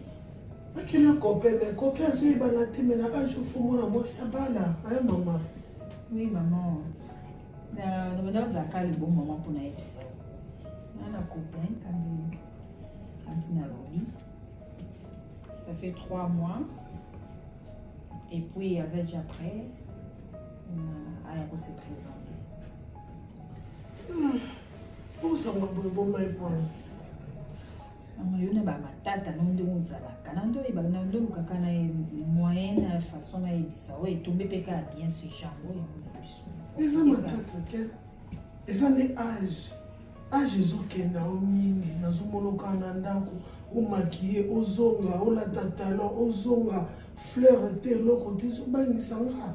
Akela copain, mais copain azoyebana te. Mais na age, faut mwana mwasi abala aye, mama. Oui maman, na banda ozalaka libo mama mpona yebisa nga na copain kandi kanti nalobi, ça fait 3 mois et puis aza déjà prêt aya ko se présenter. Osanga boye boma epwana. Mama, yo na bamatata no ndenge ozalaka na nde oyebaka na nde olukaka na moyen na façon nayebisa oyo etombe mpe kaka bien ce genre oyo yango na biso. Eza matata te, eza nde age. Age ezokenda yo mingi. Nazomona okaka na ndako, omakie, ozonga, olata talon, ozonga fleur te, eloko te, ezobangisa nga.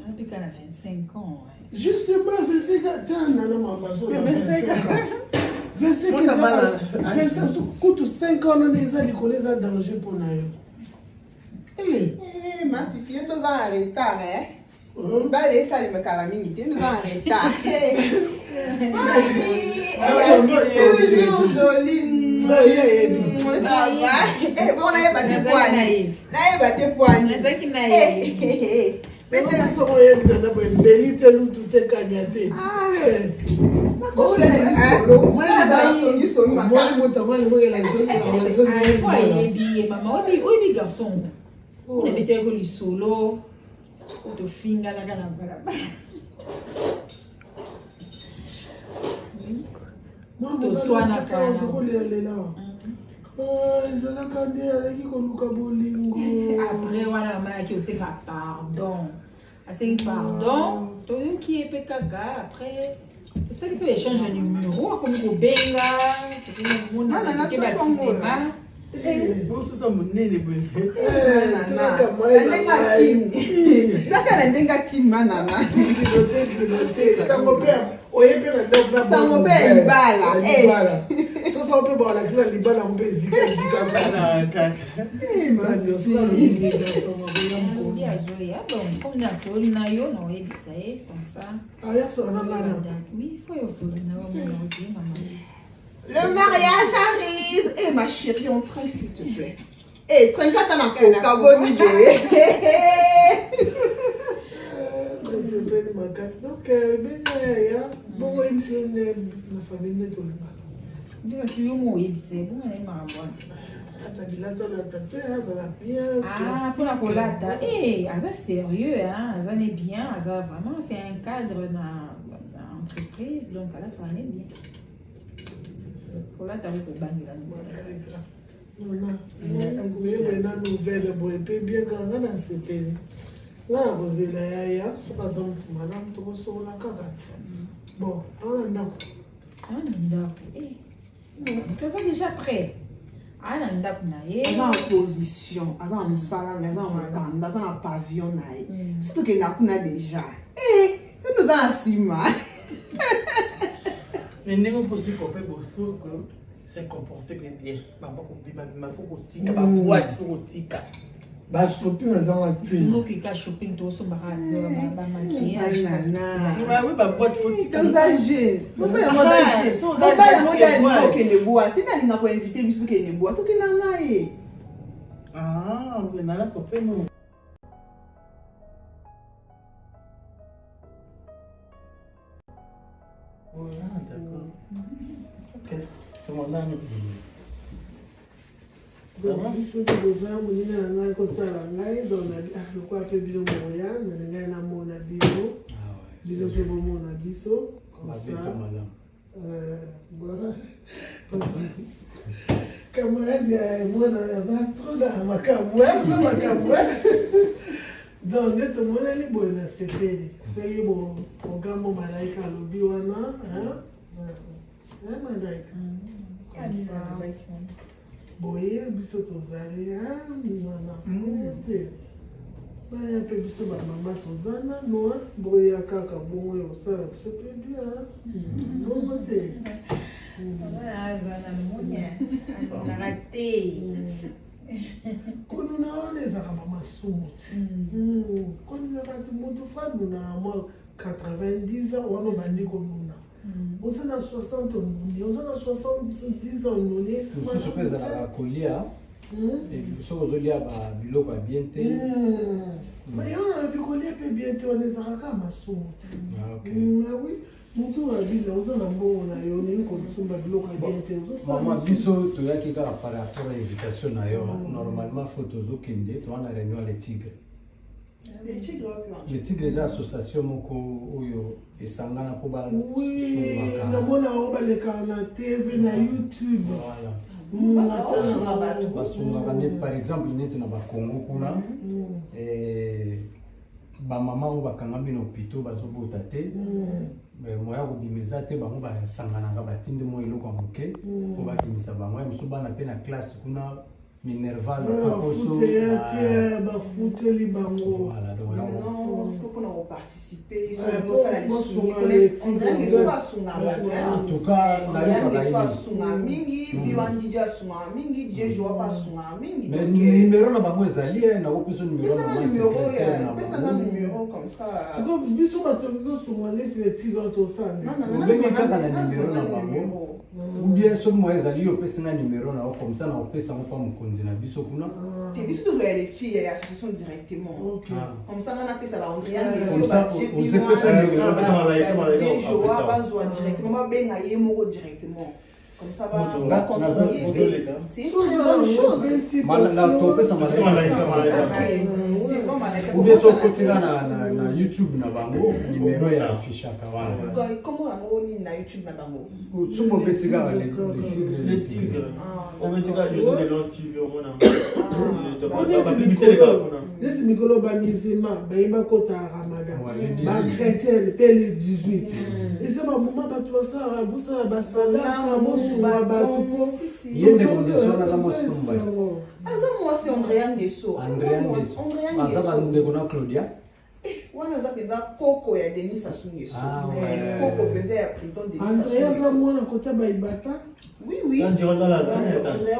Apeka na 25 ans. Justement, 25 ans te, nana mama, azola 25 ans, 25, kutu 5 ans nana eza likolo, eza danger mpo na yo. Ma fifi, yo toza na retard. Libala esalemekaka mingi te, toza na retard. Toujours jolie. Ça va bon, nayeba te poani, nayeba te poani. Soko oyebi nana boye, mbeli te, lutu te, kanya te. Songisongi. Ayebi ye mama, oyebi garçon ona betaki lisolo oyo tofinganaka na balabala, toswanaka. Ozokolelela, ezalaka nde azalaki koluka bolingo. Après wana mama ayaki osenga pardon, asengi pardon, toyoki ye mpe kaka. Après tosali mpe échange ya numéro, akomi kobenga, tokomi komona toke bacinema. Bosusa monene boye. Zaka na ndenge akini, manana. Sango mpe oye mpe na ndako. Sango mpe ya libala. Soso mpe balakisi na libala yango mpe ezikazika. Alobi azoya, donc comme nasoli na yo, na oyebisa ye comme ça. Aya sona nana. Oui, faut osoli na yo, mona oke mama. Le mariage arrive. Eh ma chérie, on trinque s'il te plaît. Eh, trinque ata na coca, boni boye. makasi donc benga yaya bongo oyebisi ye nde na famille nde tolingaka. Ndenge yo mo oyebisa ye bongo na ye makambo wana. Alata bilata olata te azala bien. Ah, mpona kolata eh, aza sérieux hein, aza ne bien, aza vraiment c'est un cadre na, na entreprise donc alataka ne bien. Kolata ko kobangela. Nana, koyeba na nouvelle boye mpe bien kaka nga nasepeli nga na kozela yaya soki aza motu malamu tokosolola kaka ti bon awa na ndako awa na ndako toza déjà prêt awa na ndako na ye aza na position aza na mosala na aza na mokanda aza na pavillon na ye biso tokenda kuna déjà toza na nsima. Mais ndenge okosi kope bosuku se comporter pe bien bango kobima bima fo kotika ba boîte fo kotika. Ba shopping ezanga ntina. Okika shopping tosombaka ba maquillage. Oui, ba boîte fo tika. Toza jeune. Mobali yango aza jeune. Mobali yango nde alingi kokende boîte. Sina alinga koinvite biso tokende boîte. Tokenda na ye. Ah, okenda na copain no. Ah, d'accord. Ok, c'est mon ami. Donc biso nde boza moninga na ngai kotala ngai donc lokola mpe bino moya na ngai namona bino bino mpe bomona biso comme ça. Camarade ya mwana aza trop na makambo aza makambo donc nde tomonani boye na sepeli soki bo programme malaika alobi wana malaika comme ça boye biso tozali mwana te baya mpe biso bamama toza nano boya kaka bongo ekosala biso mpe bien bongo te. Aza na moni alingaka te. Konuna wana ezalaka bamasumu ti konuna bato motu fa nuna na mwa 90 ans wana obandi konuna oza na 60 onuni oza na 70 ans onuni. Mosusu mpe ezalaka kolia soki ozolia biloko ya bien te. Yo nalobi kolia mpe bien te wana ezalaka kaka masumu ti. Oui, motu oyo abina oza na mbongo na yo olingi kosomba biloko ya bien te. Mama, biso toyaki kaka par rapport ya invitation na yo. Normalement fo tozokende toza na réunion le Tigre. Le Tigre eza association moko oyo esangana mpo basungaka. Namona yango balekaka na TV na YouTube. Basungaka nde par exemple neti na bakongo kuna bamama oyo bakangami na hôpitau bazobota te, moya kobima eza te, bango basanganaka batindi mwa eloko ya moke mpo babimisa bango. Ya mosusu bana mpe na classe kuna minerval kokoso bafuteli bango. Mpona koparticipe osala lisungi En tout cas nayoka asunga mingi biwan DJ asungaka mingi, DJ Joa mpe asungaka mingi. Mais numéro na bango ezali, nakopesa numéro. Pesanga numéro comme ça. Siko biso bato tosunga neti le Tigre tosala. Obenge kaka na numéro na bango ou bien soki moyen ezali yo opesi nga numéro na yo, comme ça na kopesa yango mpa mokonzi na biso kuna. Te, biso tozwa ya leti ya association directement, comme ça nga napesa ba Andrea. Comme ça ozepesa numéro. Joa bazwa directement, babenga ye moko directement, comme ça ba contrôler. C'est une très bonne chose. Topesa malaika. Ou bien soki okotika na YouTube na bango, numéro ya affichaka wana. Comment yango nini na YouTube na bango? Soki obeti kaka le Tigre, le Tigre, obeti kaka José de Lon TV, omona. Neti mikolo bamusulman bayemba kota ya Ramadan, bachrétien mpe le 18 eza bamoma bato basalaka bosala basadaka bosunga bato po. Ye ndeko Ndeso wana aza mwasi to mobali? Aza mwasi, Andrea Ndeso. Andrea Ndeso aza bandeko na Claudia. Wana aza mpenza koko ya Denis Sassou Nguesso, koko mpenza ya président Denis. Andrea aza mwana kota baibata. Oui, Andrea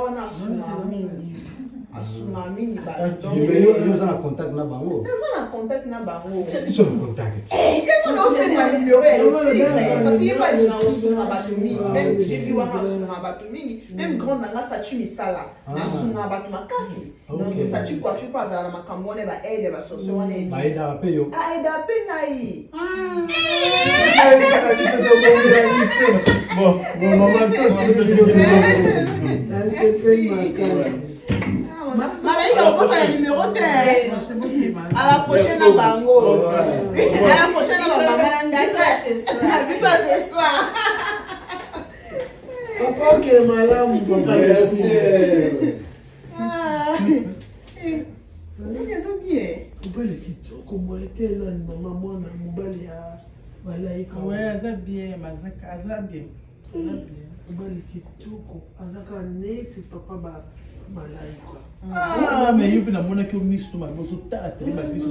wana asungaka mingi, asungaka mingi bato. Yo oza na contact na bango? Naza na contact na bango. Tia biso na contact. Yango naosenga. banumero ya tigre parce que ye mpe alinga kosunga bato mingi meme jevi wana asunga bato mingi meme grande na nga satu misala asunga bato makasi donc satu coiffure mpe azala na makambo wana ya baaide ya basosio wana aidaka mpe yo aida mpe ngai Bon, bon, maman, malaika okosala numero te à la prochaine na bango à la prochaine na babanga na ngai biso ce soir papa okele malamu papa eza bien mobali kitoko moye te nani mama mwana mobali ya malaika aza bien aza bien mobali kitoko aza kaka neti papa ba malaika ah, mais yo mpe namonaki yo miso mabe ozotala tele babiso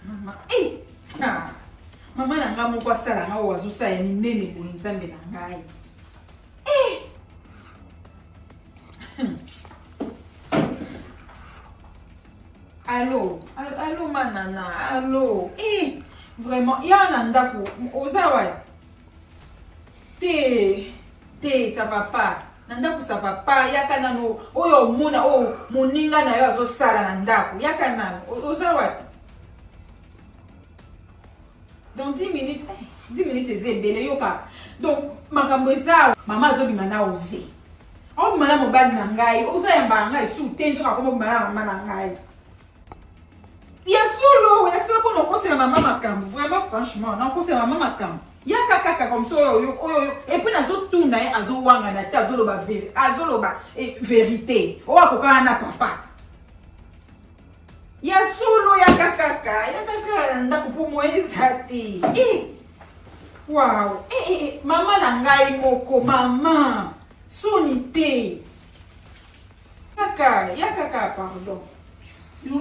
Mama, eh! Ah, mama na ngai moko asala ngai oyo azosala ya minene boye nzambe na ngai eh! Allo, allo manana, allo. Eh, vraiment, ya na ndako, oza wapi? Te, te, ça va pas. Na ndako ça va pas. Yaka nano oyo omona oyo moninga na yo azosala na ndako. Yaka nano, oza wapi? Dans 10 minutes, 10 eh, minutes eza ebele yoka. Donc makambo eza mama azobima na oze. Obima na mobali na ngai, oza yamba ngai su te nzoka akoma obima na mama na ngai. Ya solo, ya solo mpo nakosela mama makambo, vraiment franchement, nakosela mama makambo. Yaka kaka comme ça oyo oyo et puis nazotuna ye azowangana te azoloba azoloba eh, verité oyo akokana na papa. Ya solo yaka kaka, yaka kaka na ndako mpo moyen eza te. Eh! Wow! Eh, eh, eh, mama na ngai moko, mama! Soni te. Yaka, yaka kaka pardon. Yo,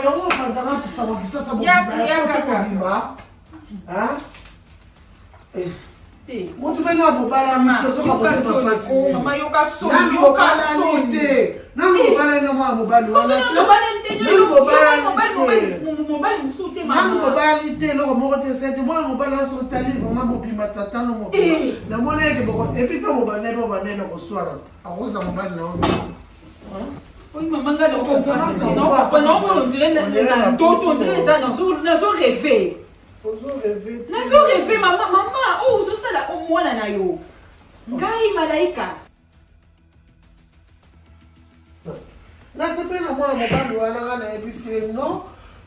yango opanzaka sango kisasa mobimba. Hein? Eh. Moto mpe na bobalani te ozoka motema pasi. Mama yoka soni, Nanu yoka bobalani soni. te. Nanu bobalani na mwana mobali wana te. Nanu bobalani te. Mobali mosusu te Nanu mama. bobalani te eloko moko te sete mwana mobali wana soki otali vraiment mobima tata no mobima. Namoni eke boko epuis to bobandaki bobandaki na koswana akozala mobali na yo. Oui, maman, nga naomona ondire na ndoto ondire eza nazo rêve. Nazo rêve mama mama oyo ozosala omwana na yo. Ngai malaika. Nasepeli na mwana mobali wana nga nayebisi ye non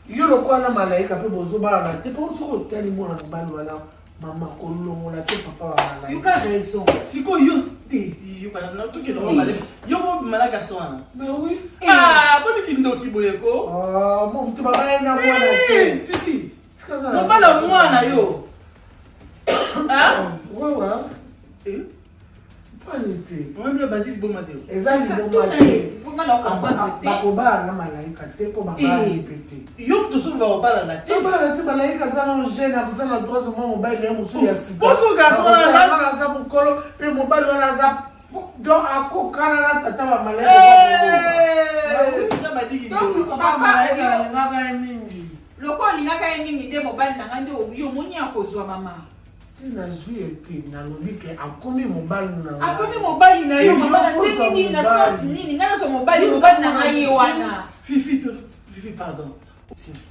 yo lokola na malaika mpe bozobalana te mpo soki otali mwana mobali wana mama kolongola te papa wa malaika yoka raison sikoyo yo te yo mobima na garçon wana mais oui ah boni kindoki boye ko ah moto babalani na mwana te fifi mobala mwana yo wewe mpani te bandi liboma te eza liboma te bakobala na malaika te mpo babalani mpe te yo moto bakobalana te babalana te malaika aza nano jeune aza na droit zoma mobali na ye mosusu ya sikaposo garçon wana aza mokolo mpe mobali wana aza donc akokana na tata bamalaika alingaka ye mingi lokola olingaka ye mingi nde mobali na ngai nde yo omoni akozwa mama te nazwi ye te nalobi ke akomi mobali na ngai akomi mobali na yo mama na ndenge nini na sens nini ngai nazwa mobali mobali na ngai ye wana fifi fifi pardon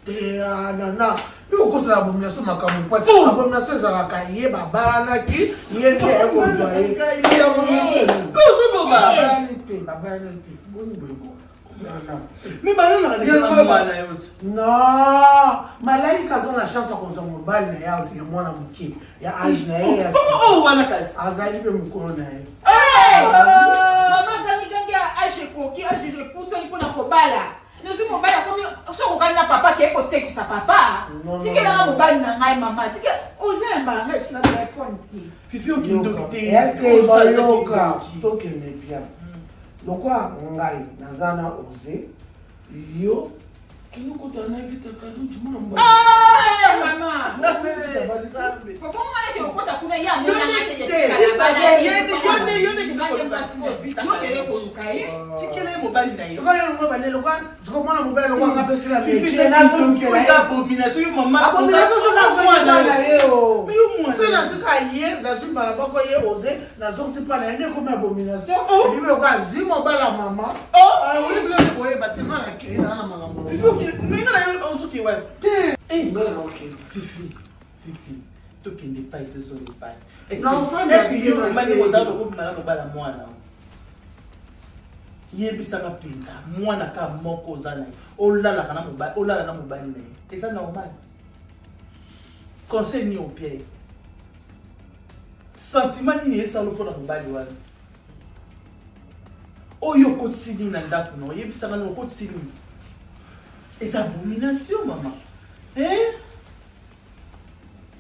te ah, nana mpe okosala abomination makambo po Oh! abomination ezalaka ye babalanaki ye nde aye kozwa ye mpe ozoloba babalani te babalani te boni boyeko Mais banana na mwana yo. Non, malaika aza na chance ya kozwa mobali na ye ya mwana moke ya age na ye. Oh, oh wana kasi. Azali mpe mokolo na ye. Mama gangi gangi age ekoki age epusani mpo na kobala. Nazwi mobali akomi soki okokani na papa keye kosekisa papa. Tikelanga mobali na ngai mama. Tike oza ya mbala ngai esu na telefone te. Fifi okindoki te. Ete bayoka tokende bien. Lokwa ngai naza na oze yo kende okutana na vita kaduji mwana mobali. Mama. Tikela ye mobali na ye. Sikoyo mobali lokwa sikoyo mwana mobali lokwa nga tosila abomination yo mama abomination soki azomwana na ye o soki nazuka ye nazwi mbala moko ye oze nazongisi mpa na ye nde ekomi abomination ebimi lokola azwi mobali ya mama oyebi biloko koyeba te nga nakei naa na makambo nga na yo ozoki wapi te nga na okende fifi fifi tokende epai tozonga epai est-ce yo omani oza lokobima na mobala mwana yebisaka mpenza mwana kaka moko oza na ye olalaka na mobali olala na mobali na ye eza normal conseil nini opia ye sentiment nini esalo mpo na mobali wana oyo okotisi nini na ndako na oyebisaka nini okotisi nini eza abomination mama eh?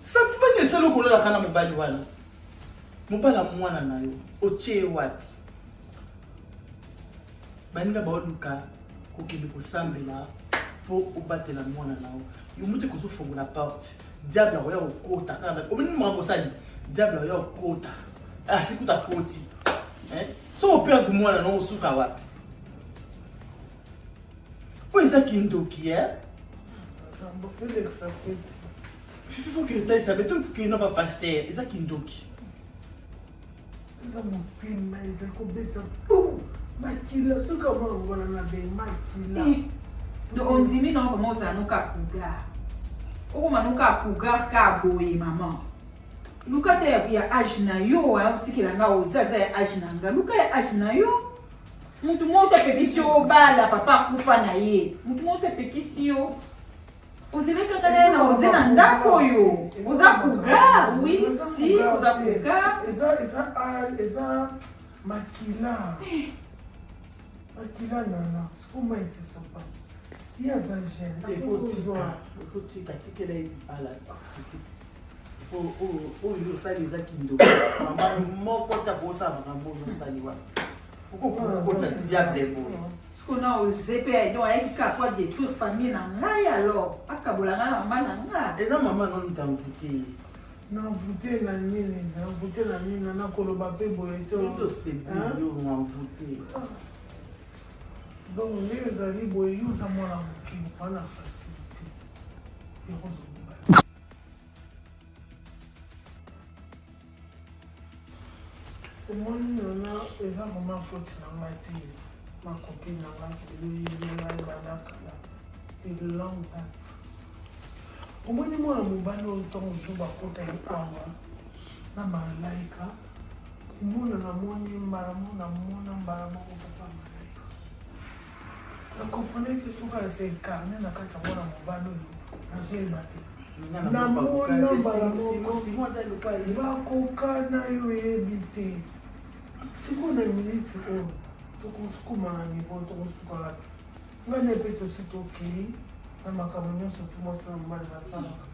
Sentiment nini esali okolalaka na mobali wana? Mobali ya mwana na yo otie ye wapi? Baninga baoluka kokende kosambela mpo obatela mwana na yo. Yo moto ekozofongola porte, diable akoya kokota kaka omoni makambo osali, diable akoya kokota asi kuta akoti soki operdre mwana na yo osuka wapi? Oyo eza kindoki eh? Fifi faut que otalisa be tokende na bapaster eza kindoki. Eza motema eza kobeta makila soki amona ngona na be makila. Eh, donc ondimi na okoma ozala noka cougar okoma noka cougar ka boye mama luka te ya age na yo otikela nga oza aza ya age na nga luka ya age na yo Mutu moko te apekisi yo obala papa akufa na ye. Mutu moko te apekisi yo. Ozele kaka na ye na oze na ndako oyo. Oza cougar, oui, si, oza cougar. Eza eza eza makila. Makila nana, sukuma esesopa. Ye aza jeune. Il faut tika, il faut tika, tikela ye libala. Oyo osali eza kindoki. Mama moko te akosala makambo oyo osali wana. Okokota diable boye. Sikoyo na oze mpe donc ayaki kaka po adétruire famille na ngai alors akabola ngai na mama na nga. Eza mama nanu t'envoute ye. Na envoute na nini? Na envoute na nini? Na koloba mpe boye to. Yo séduire yo na envoute. Donc ndenge ezali boye yo oza mwana moke oza na facilité ya kozwa mobali. Omoni nana eza vraiment faute na ngai te ma copine na ngai eloyebi ngai banda kala de longue date omoni mwana mobali oyo ntango jour bakota ye awa na malaika komona namoni mbala moko namona mbala moko papa malaika na comprendre te soki aza incarne na kati ya mwana mobali oyo nazoyeba te namona mbala moko bakokana yo oyebi te sikoyo na miniti oyo tokosukuma na niveau tokosuka wapi ngai na mpe tosi tokei na makambo nyonso tu mwasi na mobali basalaka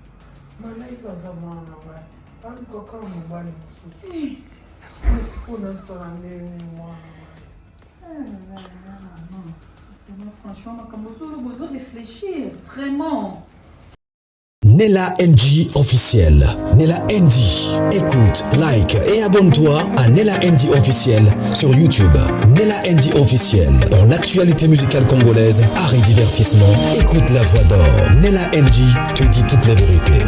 malaika aza mwana na ngai alukaka mobali mosusu me sikoyo nasala ndenge mwana ngai franchement makambo ozoloba ozo réfléchir vraiment Nella NG officiel. Nella NG. Écoute, like et abonne-toi à Nella NG officiel sur YouTube. Nella NG officiel. Pour l'actualité musicale congolaise, art et divertissement, écoute la voix d'or. Nella NG te dit toute la vérité.